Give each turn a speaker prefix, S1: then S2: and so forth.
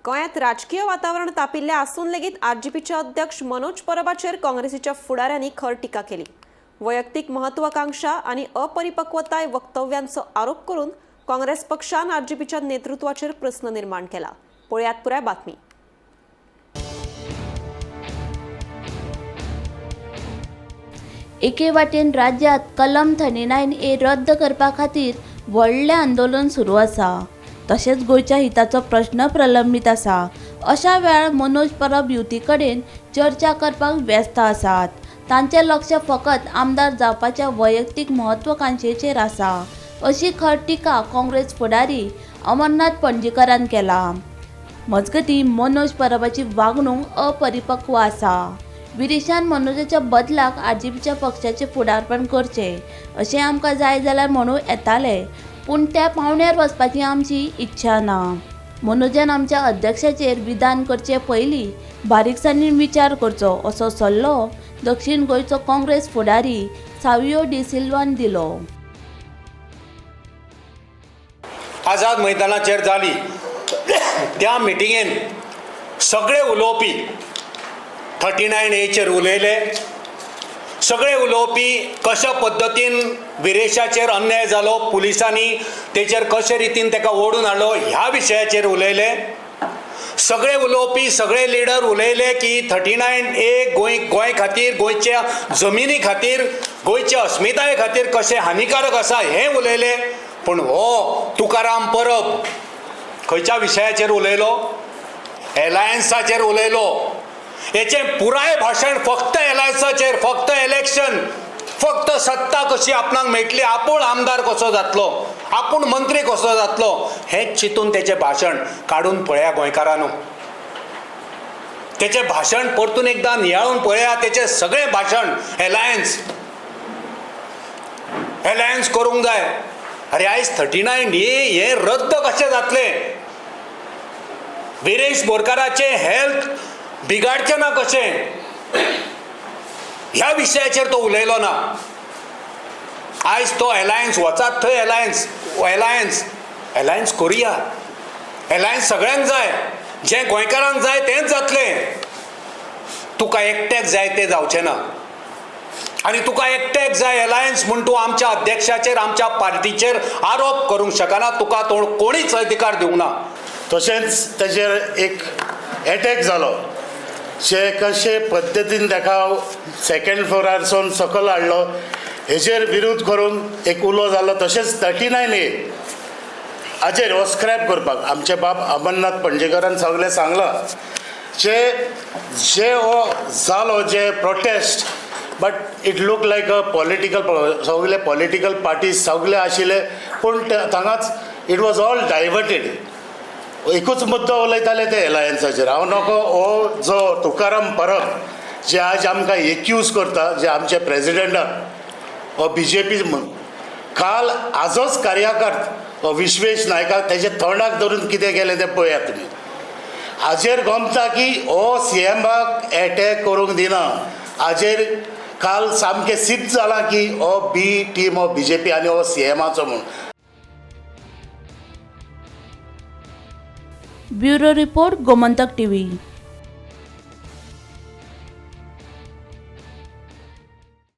S1: गोंयांत राजकीय वातावरण तापिल्लें आसून लेगीत आरजीपीचे अध्यक्ष मनोज परबाचेर काँग्रेसीच्या फुडाऱ्यांनी खर टिका केली. वैयक्तीक महत्वाकांक्षा आनी अपरिपक्वताय वक्तव्यांचो आरोप करून काँग्रेस पक्षान आरजीपीच्या नेतृत्वाचेर प्रस्न निर्माण केला. पळयात पुराय बातमी.
S2: एके वाटेन राज्यांत कलम 39A रद्द करपा खातीर व्हडलें आंदोलन सुरू आसा, तशेंच गोंयच्या हिताचो प्रश्न प्रलंबीत आसा. अशा वेळार मनोज परब युती कडेन चर्चा करपाक व्यस्त आसात. तांचें लक्ष फकत आमदार जावपाच्या वैयक्तीक महत्वाकांक्षेचेर आसा, अशी खर टिका काँग्रेस फुडारी अमरनाथ पणजीकरान केला. मजगतीं, मनोज परबाची वागणूक अपरिपक्व आसा. विरेशान मनोजाच्या बदलाक आरजीपीच्या पक्षाचें फुडारपण करचें अशें आमकां जाय जाल्यार म्हणूं येतालें, पूण त्या पावंड्यार वचपाची आमची इच्छा ना. मनोजान आमच्या अध्यक्षाचेर विधान करचे पयलीं बारीकसाणीन विचार करचो, असो सल्लो दक्षीण गोंयचो काँग्रेस फुडारी सावियो डिसिल्वान दिलो.
S3: आझाद मैदानाचेर जाली त्या मिटिंगेन सगळे उलोवपी 39Aचेर उलयले. सगळे उलोवपी कशा पद्दतीन विरेशाचेर अन्याय जालो, पुलिसांनी तेचेर कशे रितीन ताका ओडून हाडलो ह्या विशयाचेर उलयले. सगळे उलोवपी, सगळे लिडर उलयले की 39A Goa खातीर, गोंयच्या जमिनी खातीर, गोंयच्या अस्मिताये खातीर कशें हानिकारक आसा हें उलयले. पूण हो तुकाराम परब खंयच्या विशयाचेर उलयलो? एलायन्साचेर उलयलो. हेचें पुराय भाशण फक्त एलायन्साचेर, फक्त इलेक्शन, फक्त सत्ता कशी आपणाक मेळटली, आपूण आमदार कसो जातलो, आपूण मंत्री कसो जातलो हें चिंतून तेचें भाशण काडून पळया गोंयकारांनो. तेचें भाशण परतून एकदां नियाळून पळया. तेचें सगळें भाशण एलायन्स, एलायन्स करूंक जाय. अरे, आयज 39A हें रद्द कशें जातलें, विरेश बोरकाराचें हेल्थ बिगाडचें ना कशें, ह्या विशयाचेर तो उलयलो ना. आयज तो एलायन्स वचात थंय एलायन्स, एलायन्स, एलायन्स करुया. एलायन्स सगळ्यांक जाय. जें गोंयकारांक जाय तेंच जातलें. तुका एकट्याक जाय तें जावचें ना. आनी तुका एकट्याक जाय एलायन्स म्हूण तूं आमच्या अध्यक्षाचेर, आमच्या पार्टीचेर आरोप करूंक शकना. तुका तो कोणीच अधिकार दिवंक ना.
S4: तशेंच तेजेर एक एटॅक जालो, जे कशे पद्दतीन ताका सेकेंड फ्लोरारसून सकयल हाडलो हेजेर विरोध करून एक उलो जालो. तशेंच 39A हाजेर हो स्क्रॅप करपाक आमचे बाब अमरनाथ पणजेकरान सगळें सांगलां. जे जे हो जालो जे protest, but it look like a political, सगळे पॉलिटिकल पार्टीज सगळे आशिल्ले, पूण थांगाच it was all diverted. एकूच मुद्दो उलयताले ते एलायन्साचेर. हांव नको हो जो तुकाराम परब जे आज आमकां एक्यूज करता, जे आमचे प्रेजिडेंटाक हो बीजेपी म्हूण, काल आजोच कार्यकर्त हो विश्वेश नायकाक तेजे तोंडाक धरून कितें केलें तें पळयात तुमी. हाजेर गमता की हो सीएमाक एटॅक करूंक दिना. हाजेर काल सामकें सिद्ध जालां की हो बी टीम, हो बीजेपी आनी हो सीएमाचो म्हूण.
S2: Bureau report, Gomantak TV.